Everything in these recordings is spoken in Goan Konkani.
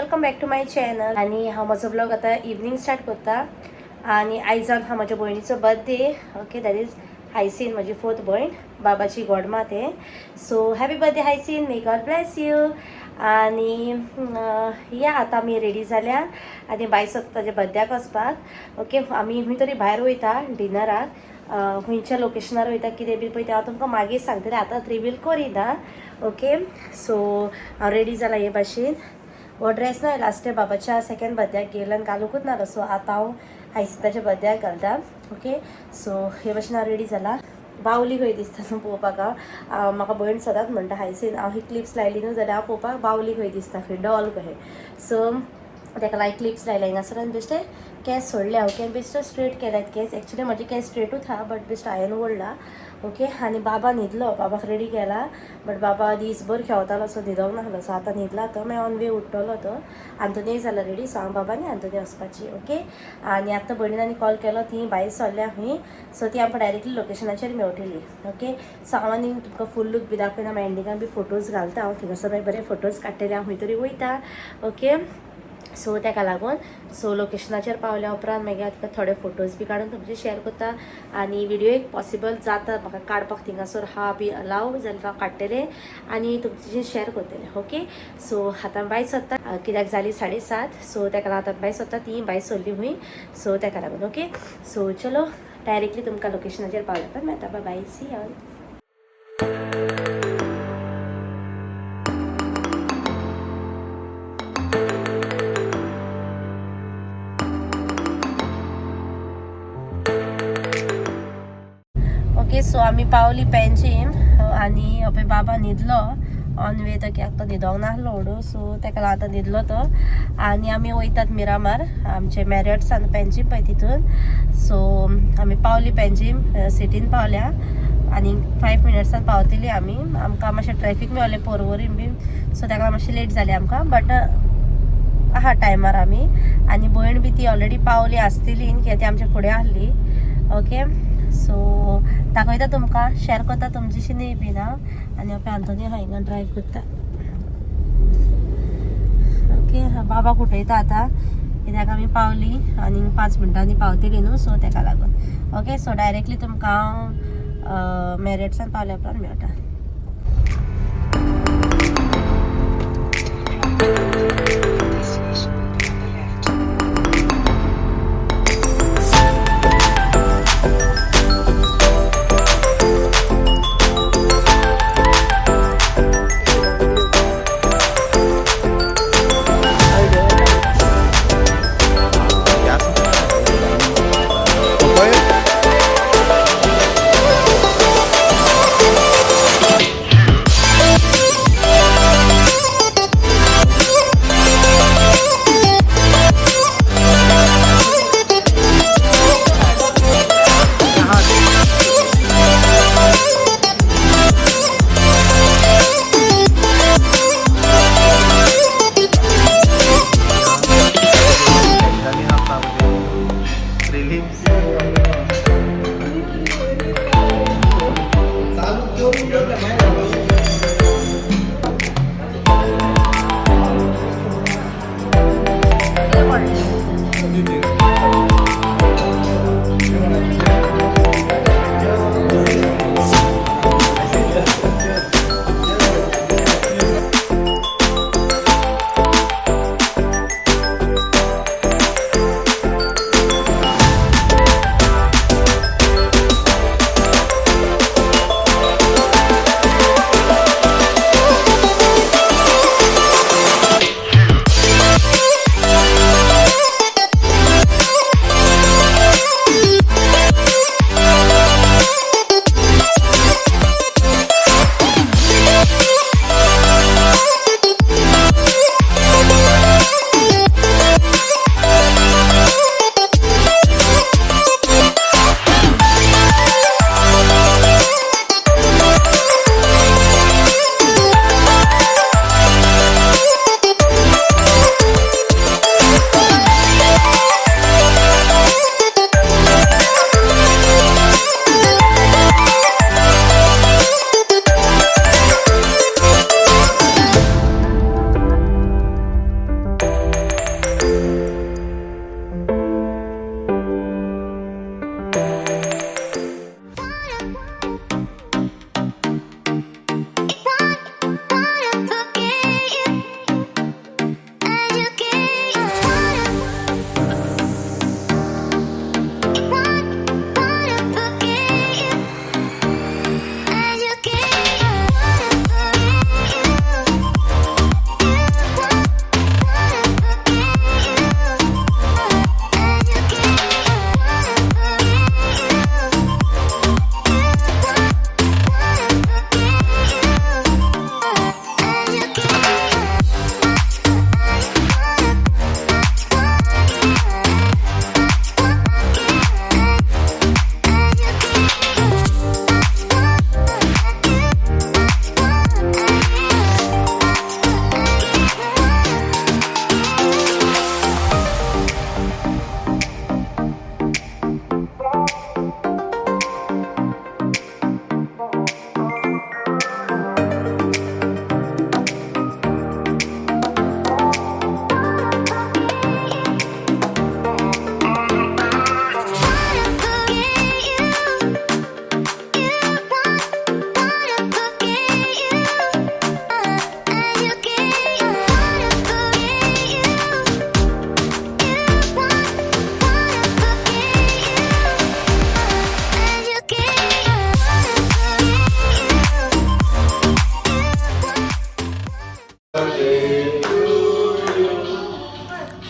Welcome back to my channel. आनी हांव म्हजो ब्लॉग आतां इवनींग स्टार्ट करता. आनी आयज जावन हा म्हज्या भयणीचो बर्थडे. ओके, that is हायसीन, म्हजी फोर्थ भयण, बाबाची गोडमा तें. So happy birthday Hyacinth, may God bless you. आनी या आतां आमी रेडी जाल्या आनी भायर सोदता ताच्या बर्थड्याक वचपाक. ओके, आमी खंय तरी भायर वयता डिनराक. खंयच्या लोकेशनार वयता कितें बी पळय तें हांव तुमकां मागीर सांगतलें, आतां रिवील करिना. ओके, सो हांव रेडी जाला हे भाशेन. हो ड्रेस न्हय लास्ट टायम बाबाच्या सेकंड बर्थड्याक गेलो आनी घालूंकूच नासलो, सो आतां हांव हायसिंताच्या बर्थड्याक घालता. ओके, सो हे भाशेन हांव रेडी जाला. बावली खंय दिसता न्हू पळोवपाक. हांव म्हाका भयण सदांच म्हणटा, हायसीन हांव ही क्लिप्स लायली न्हू जाल्यार हांव पळोवपाक बावली खंय दिसता, खंय डॉल कहें. सो ताका लायक क्लिप्स लायले हिंगासर आनी बेश्टे केंस सोडले. ओके, आनी बेश्टे स्ट्रेट केल्यात केंस. एक्चुली म्हजे केंस स्ट्रेटूच आहा, बट बेश्टे हांवें ओडला. ओके, आनी बाबा न्हिदलो, बाबाक रेडी केला, बट बाबा दीसभर खेळतालो सो न्हिदोंक नासलो, सो आतां न्हिदला तो, मागीर ऑन वे उठ्ठलो तो. आंतोनी जाला रेडी, सो हांव बाबा आनी आंतोनी वचपाची. ओके, आनी आतां भयणीन आनी कॉल केलो, ती भायर सरल्या खंय, सो ती आमकां डायरेक्टली लोकेशनाचेर मेवटली. ओके, सो हांव आनी तुमकां फूल लूक बी दाखयना, मागीर एंडिंगाक बी फोटोज घालता हांव. थिंगासर मागीर बरे फोटोज काडटले, हांव खंय तरी वयता. ओके, सो ताका लागून सो लोकेशनाचेर पावल्या उपरांत मागीर तुका थोडे फोटोज बी काडून तुमचे शेअर करता. आनी व्हिडियो एक पॉसिबल जाता म्हाका काडपाक थिंगासर हा बी अलाव जाल्यार हांव काडटलें आनी तुमचे शेअर करतलें. ओके, सो आतां भायर सरता, कित्याक जाली 7:30, सो ताका लागून आतां भायर सरता. ती भायर सरली खंय, सो ताका लागून. ओके, सो चलो डायरेक्टली तुमकां लोकेशनाचेर पावल्या उपरांत मेळटा. Bye bye, see all. Okay, so आमी पावली पेंजीम आनी पळय बाबा न्हिदलो ऑन वे, तो कित्याक तो न्हिदोंक नासलो व्हडू, सो ताका लागून आतां न्हिदलो तो. आनी आमी वयतात मिरामार, आमचे मॅरियट्सान पेंजीम पळय तितून. सो आमी पावली पेंजीम सिटीन पावल्या आनी 5 मिनट्सान पावतली आमी. आमकां मातशें ट्रॅफीक मेवलें पोरवोरीम बीन, सो ताका लागून मातशें लेट जालें आमकां, बट आहा टायमार आमी. आनी भयण बी ती ऑलरेडी पावली आसतली, कित्याक ती आमच्या फुडें आहली. ओके, सो दाखयता तुमकां, शेअर करता तुमच्याशी न्ही बीन हांव. आनी पळय आंतोनी हांव हिंगा ड्रायव करता. ओके, बाबा कुटयता आतां कित्याक आमी पावली आनी 5 मिनटांनी पावतली न्हू, सो ताका लागून. ओके, सो डायरेक्टली तुमकां हांव मॅरियट्सान पावल्या उपरांत मेळटा. Destination will be on the left.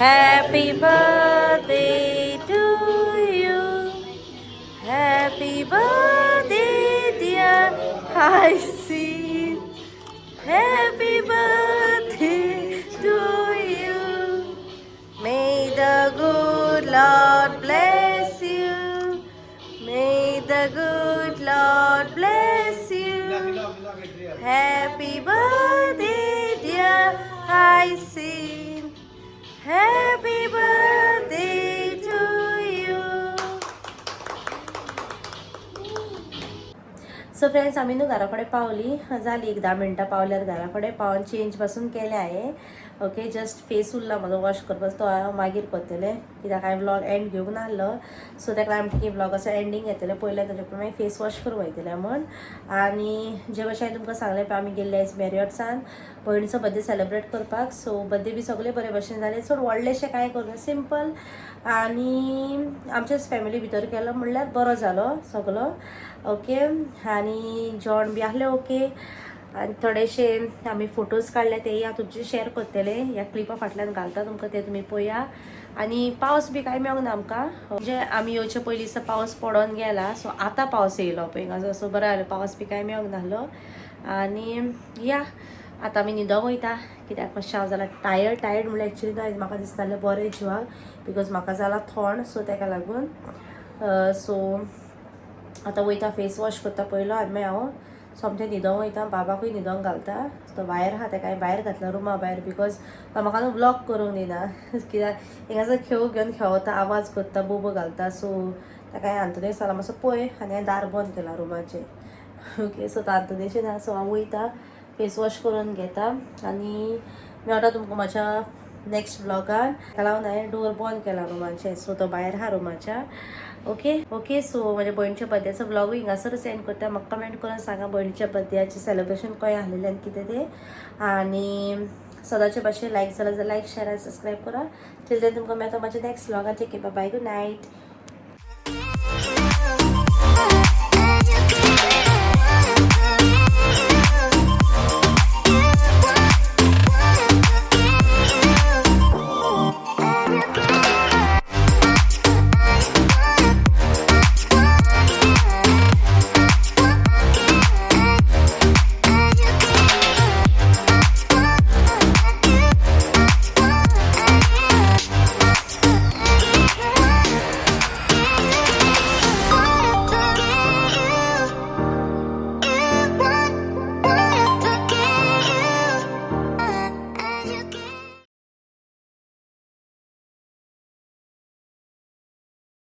Happy birthday to you. Happy birthday dear Hyacinth. Happy birthday to you. May the good Lord bless you. May the good Lord bless you. Happy birthday, dear Hyacinth. Happy birthday to you. So friends, आमी न्हू घरा कडेन पावली. जाली एक 10 मिनटां पावल्यार. घरा कडेन पावन चेंज पासून केलें हांवें. ओके, जस्ट फेस उरला म्हजो वॉश करपाचो, तो हांव मागीर करतलें, कित्याक हांवें व्लॉग एंड घेवंक नासलो. सो ताका लागून की व्लॉगाचो एंडींग येतलें पयलें, ताच्या मागीर फेस वॉश करूंक वयतलें म्हण. आनी जे भशेन हांवें तुमकां सांगलें पळय, आमी गेल्ले आयज मॅरियट्सान भयणीचो बड्डे सेलिब्रेट करपाक. सो बड्डे बी सगळे बरे भशेन जाले. चड व्हडलेशें कांय करूं, सिंपल आनी आमच्याच फॅमिली भितर केलो म्हणल्यार बरो जालो सगलो. ओके, आनी जेवण बी आहलें. ओके, आनी थोडेशे आमी फोटोज काडले, तेय हांव तुमचे शेअर करतले. ह्या क्लिपा फाटल्यान घालता तुमकां, ते तुमी पळया. आनी पावस बी कांय मेळूंक ना आमकां. म्हणजे आमी येवचे पयलीं दिसा पावस पडोन गेला. सो आतां पावस येयलो पळय हांगा. सो बरें जालें, पावस बी कांय मेळूंक नासलो. आनी या, आतां आमी न्हिदोंक वयता, कित्याक मातशें हांव जाल्यार टायर्ड. टायर्ड म्हणल्यार एक्चुली न्हय, म्हाका दिसतालें बरें जिवाक, because म्हाका जाला थोंड. सो ताका लागून. सो आतां वयता, फेस वॉश करता पयलो आनी मागीर हांव सोमतें न्हिदोंक वयता. बाबाकूय न्हिदोंक घालता. तो भायर आहा, ताका हांवें भायर घातला रुमा भायर, because तो म्हाका न्हू व्लॉग करूंक दिना, कित्याक हिंगासर खेळ घेवन खेळता, आवाज करता, बोबो घालता. सो ताका हांवें आंतोनेक सांगलां, मातसो पळय, आनी हांवें दार बंद केलां रुमाचें. ओके, सो तो आंतोनेचें ना. सो हांव वयता, फेस वॉश करून घेता आनी मेळटा तुमकां म्हाज्या नेक्स्ट व्लॉगान. ताका लागून हांवें डोर बंद केला रुमाचें. सो तो भायर आहा रुमाच्या. ओके ओके, सो म्हज्या भयणीच्या बर्थडेचो व्लॉगूय हिंगासरूच एंड करता. म्हाका कमेंट करून सांगा भयणीच्या बर्थडेयाचें सेलिब्रेशन कशें आसलेलें आनी कितें तें. आनी सदांचे भाशेन लायक जाल्यार लायक, शेअर आनी सबस्क्रायब करा. टिल then, तुमकां मेळटा म्हाज्या next व्लॉगान. Take, bye, good night.